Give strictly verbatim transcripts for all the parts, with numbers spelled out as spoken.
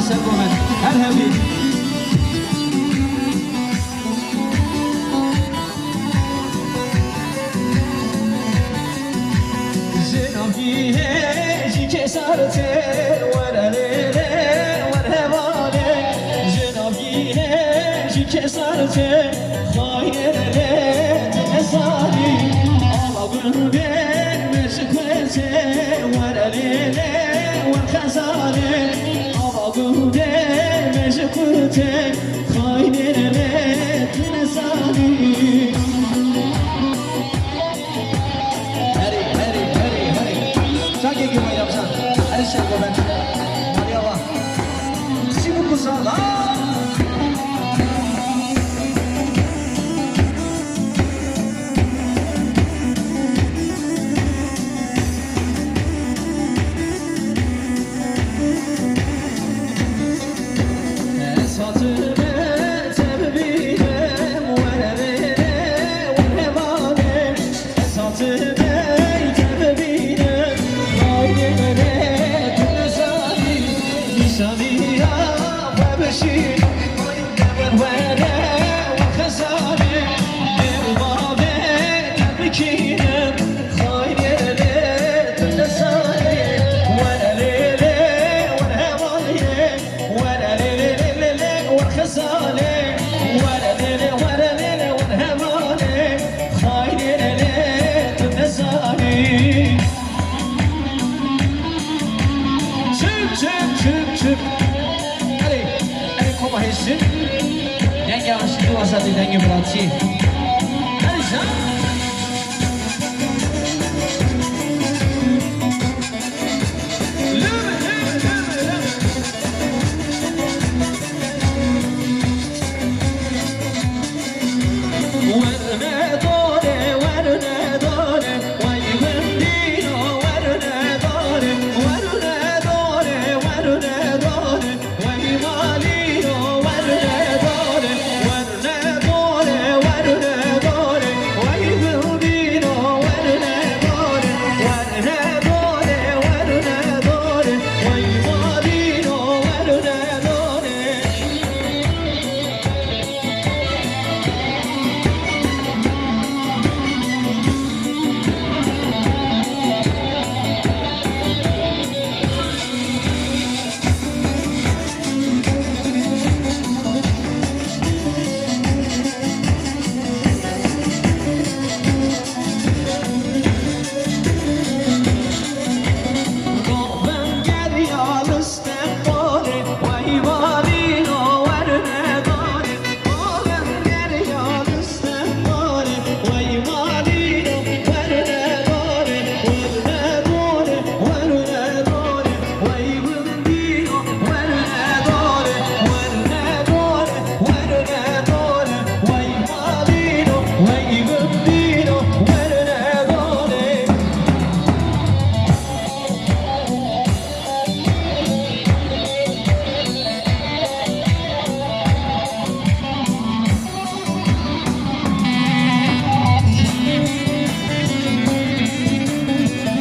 Ser bo me. Her hevî. Ji navgî hê jî kesar tê, were lê lê, wer hevalê. Ji navgî hê jî kesar tê, xayê lê tu nezanî. Ava gundê me ji ku tê, were lê lê, wer xezalê. Ava gundê me ji ku tê, xayê lê tu nezanî. Herî, herî, herî, herî. Çakê girmay yapsan. Herî şey goben. Mariya va. Sî bu kuzala. Ez hatime te bibînim, were lê lê, were hevalê. Ez hatime te bibînim, were lê lê, tu nizanî. Nîşanîya xwe bişînim, were, were xezalê. Dê û bavê te bikînim, xayê lê tu nizanî. Were lê lê, were hevalê. Were lê lê lê lê lê, wer xezalê. Were lê lê, were lê lê, wer hevalê. Xayê lê lê, tu nezanî. Çip, çip, çip, çip. Erê, erê, koma hêşin. Dengê aşîqî wasa dê, dengê biratî. Erê, can.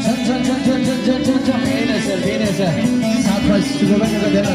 Can, can, can, can, can, can, can, can. Bêhne ser, bêhne ser. Saat kaç? Şu göbek kadar dene.